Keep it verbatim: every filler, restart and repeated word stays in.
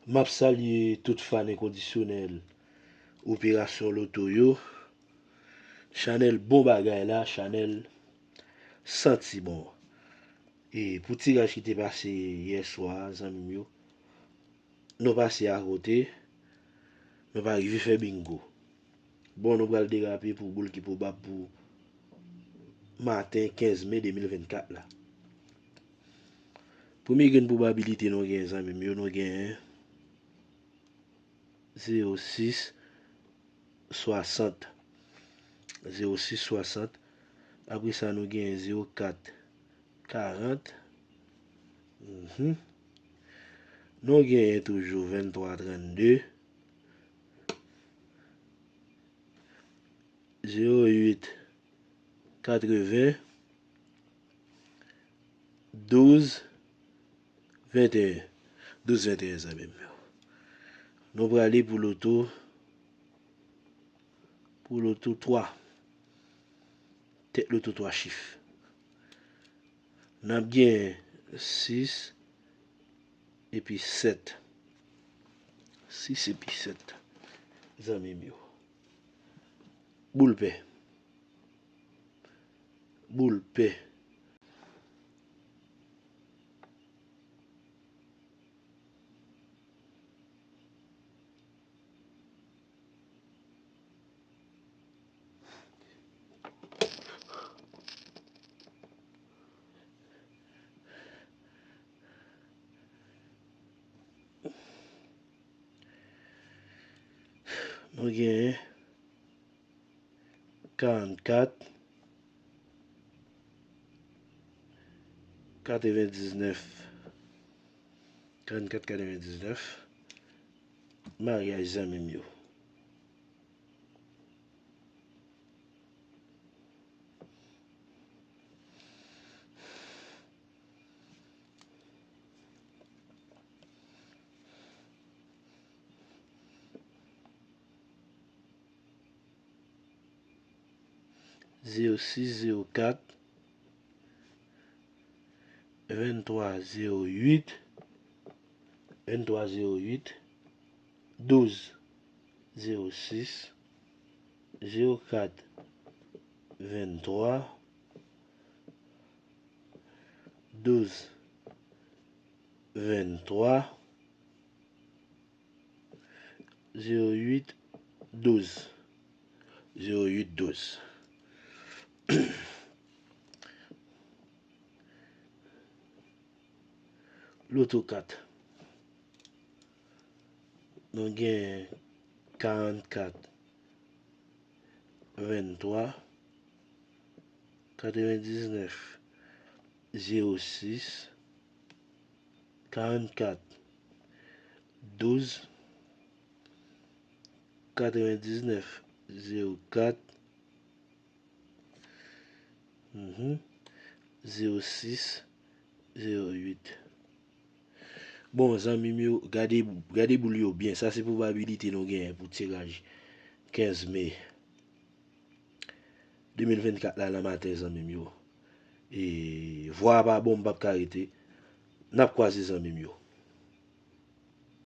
M ap salye tout fan enkondisyonèl Operasyon Loto yo. Chanèl bon bagay la, chanèl santi bon. E pou tiraj ki te pase yè swa a, zanmi m yo, nou pase akote, nou pa rive fè bingo. Bon, nou pral derape pou boul ki pwobab pou maten kenz me de mil vennkat la. Premye grenn pwobabilite nou gen, zanmi m yo, nou gen zewo sis swasant. Zewo sis swasant. Apre sa, nou gen zewo kat karant. Mhm. Nou genyen toujou venntwa trannde. Zewo uit katreven. Douz venteyen. Douz venteyen, zanmi m yo. Nou prale pou loto, pou loto twa. Tèt loto twa chif. N ap gen sis epi sèt. Sis epi sèt, zanmi m yo. Boul pè. Boul pè. Nou gen karannkat, katrevendiznèf. Karannkat, katrevendiznèf. Maryaj zanmi m yo. Zewo sis zewo kat, venntwa zewo uit, venntwa zewo uit, douz zewo sis, zewo kat venntwa, douz venntwa, zewo uit douz. Zewo uit douz. Loto kat. Nou gen karannkat venntwa, katrevendiznèf, zewo sis, karannkat, douz, katrevendiznèf, zewo kat, mhm, zewo sis, zewo uit. Bon, zanmi m yo, gade, gade boul yo byen. Sa se pwobabilite nou genyen pou tiraj kenz me de mil vennkat la, nan maten, zanmi m yo. E vwa a pa bon, m p ap ka rete. N ap kwaze, zanmi m yo.